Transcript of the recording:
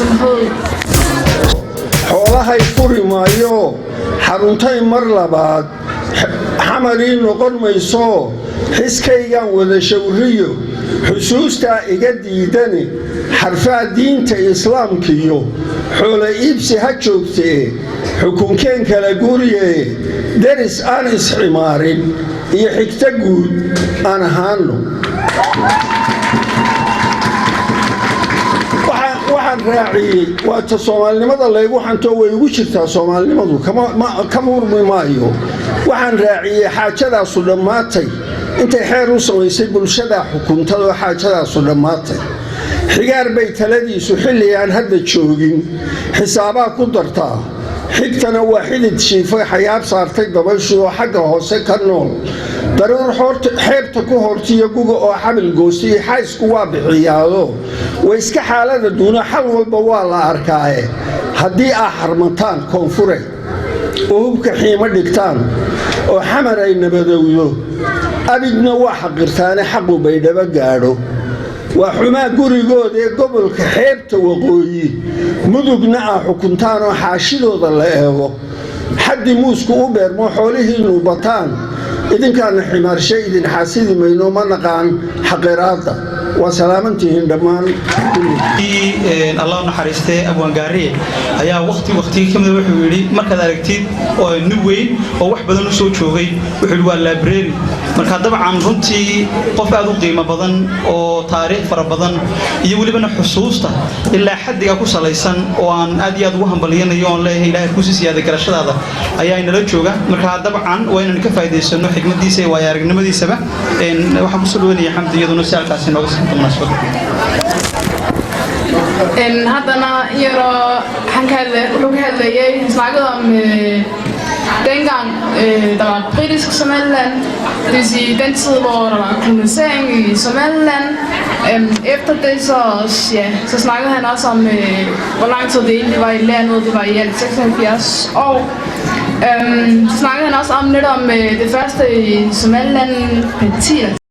Opmærksomhed. Xoolahay furi maayo, xaruntay mar labaad xamarii noqon mayso. Xiskaygaan wada shawriyo, xusuustaa iga diidani. Xarfaa diinta islaamkiyo xoolo iibsi ha joogtee, xukunkeen kala guurye, deris aan isximaarin iyo xigto guud aan ahaano. Waxaan raaciyey, waata soomaalinimada laygu xanto, way igu jirtaa soomaalinimadu, ka murmi maayo. Waxaan raaciyey, xaajadaasu dhammaatay intay xeer u samaysay bulshadaa xukuntadoo. Xaajadaasu dhammaatay, xigaar bay taladiisu xilli aan hadda joogin xisaabaa ku dartaa. Xigtana waa xidid shiifay, xayaab saartay dabayshu oo xagga hoose ka nool. Daruur xeebta ku hortiyo, guga oo xabil goostay iyo xaysku waa bixiyaado. Way iska xaalada duuna, xal walba waa la arkaaye. Haddii aa xarmataan koonfure oo hubka xiimo dhigtaan oo Xamar ay nabadowdo, abidna waa xaqirtaane, xaqu Baydhabo gaadho. Waa xumaa gurigood ee gobolka xeebta waqooyi, Mudugna aa xukuntaan oo xaashidooda la eego, xaddi muusku u beermo, xoolihiinnu bataan, idinkaana ximaarshe idin xaasidi mayno, ma naqaan xaqiraadda. Waa salaamantihiin dhammaan. Allah u naxariistee, abwaangaariye ayaa waqti waqtigii ka mida wuxuu yidhi, markaad aragtid oo nin weyn oo wax badan u soo joogay, wuxuu yidhi waa library. Marka dabcan runtii qof aad u qiimo badan oo taariikh fara badan iyo welibana xusuusta ilaa xaddiga ku salaysan oo aan aad iyo aad ugu hambalyanayo oon leeyahay Ilaahay kusii siyaada garashadaada ayaa inala jooga. Marka dabcan waa inaan ka faa'iidaysano xikmadiisa iyo waayo aragnimadiisaba. Waxaan kusoo dhaweynaya Xamdi, iyaduna si halkaasi nooga siinta munaasabadda. Haddana yaroo han ka hadla, wuxuu ka hadlayay, han snakkede om dengang der var britisk Somaliland, det vil sige den tid, hvor der var kolonisering i Somaliland. Efter det så, ja, så snakkede han også om, hvor lang tid det egentlig var i landet. Det var i alt 76 år. Så snakkede han også om lidt om det første i Somaliland parti.